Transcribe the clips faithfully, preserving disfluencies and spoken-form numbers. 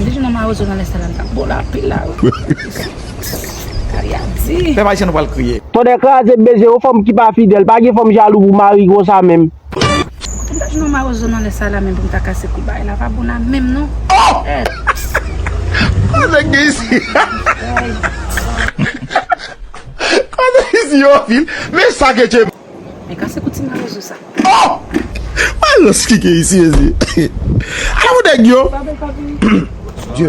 Deja nan mawozo nan lè sa la, m t ap bo l anpil la wi. Ayayay. Pèp ayisyen nou pral kriye. Tonnè kraze bezye, yon fanm ki pa fidèl, pa gen fanm jalou pou mari konsa menm. M ta jwenn yon mawozo nan lè sa la menm pou m ta kase kou bay la, pa bon la menm non. Oh! Kote gen isi? Kote isi yo fil? Men sa ke tche. Men kase kou ti mawozo sa. Oh! Mwen lòs ki gen isi, mezye. Ala pou nèg yo. Dye.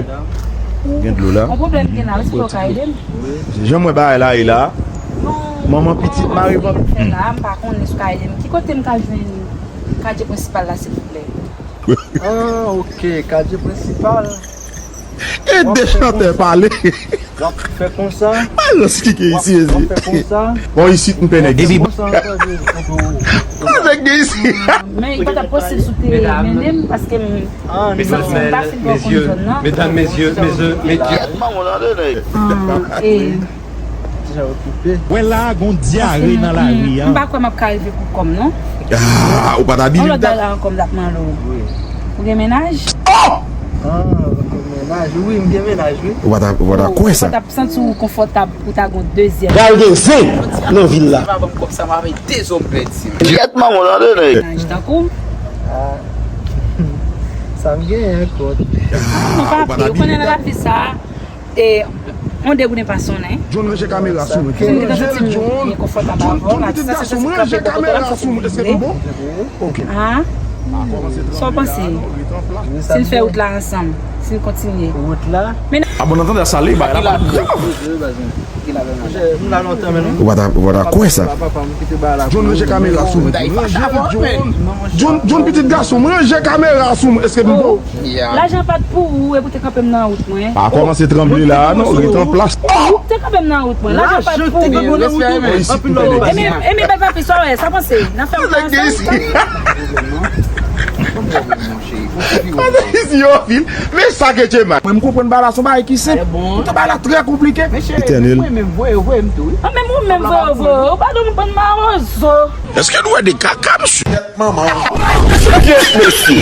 Gen dlo la. Yon pwoblèm gen la, wi, si w ka ede m. Jan mwen bagay la ye la. Manman pitit mari vant. Fè la, m pa konnen si w ka ede m. Ki kote m ka jwenn kadye prensipal la, silvouplè? Ah, ok, kadye prensipal. E de chantè pale. W ap fè konsa. Alòs ki gen isi, mezye. W ap fè konsa. Bon, isit m pè nèg isi. Konsa, tande. Konsa gen isi. Men li pa t ap posib si w te mennen m, paske m, m santi m pa fin twò konn zòn nan. Mesdames, messieurs, messieurs, messieurs. Ah, e. Deja okipe. Wè la, gon dyare nan lari a. M pa kwè m ap ka rive pou kòm non. Ah, ou pa t ap. Yon lòt bagay la ankò m t ap mande w. Ou gen mennaj? Oh! Ah, ou gen mennaj? Wi, m gen mennaj, wi. Ou pa t ap, ou pa t ap kwè sa. Ou pa t ap santi w konfòtab pou ta gon dezyèm? Gal gen zen nan vil la. Pa ban m kòb sa, m ap met de zo m pèdi. Gyèt manman w tande nèg. Mennaj tankou m. Ah. Sa m genyen kòt. Ah, nou pa pi, ou konnen nan lavi sa. E, yon degouden pa sonnen. John, ranje kamera sou mwen. Si m te santi m byen konfòtab avan, m ap santi m kanpe bò kote la, m santi m vle. Ah, sa w panse? Si n fè wout la ansanm, si n kontinye. Wout la? Men a bon, nan tande sa, li bay la pa grav. Ou pa ta, ou pa ta kwè sa. John, ranje kamera sou mwen. John, John, pitit gason, mwen ranje kamera sou mwen. Èske m bon? Lajan pa t pou ou, epi w te kanpe m nan wout mwen. Pa kòmanse tranble la, non, ret an plas. Ou te kanpe m nan wout mwen, lajan pa t pou ou. Anpil lòt. Emi, Emi, bèl papi, sa w wè, sa panse? N ap fè wout la ansanm? Isi yo vin, men sa ke Djema. Mwen, m konprann bagay la, se yon bagay ki senp. Poutan bagay la trè konplike. Etènèl. An, menm ou menm, voye, voye, ou pa dwe konprann mawozo. Èske nou wè de kaka, mesye? Manman. Yes, mesye.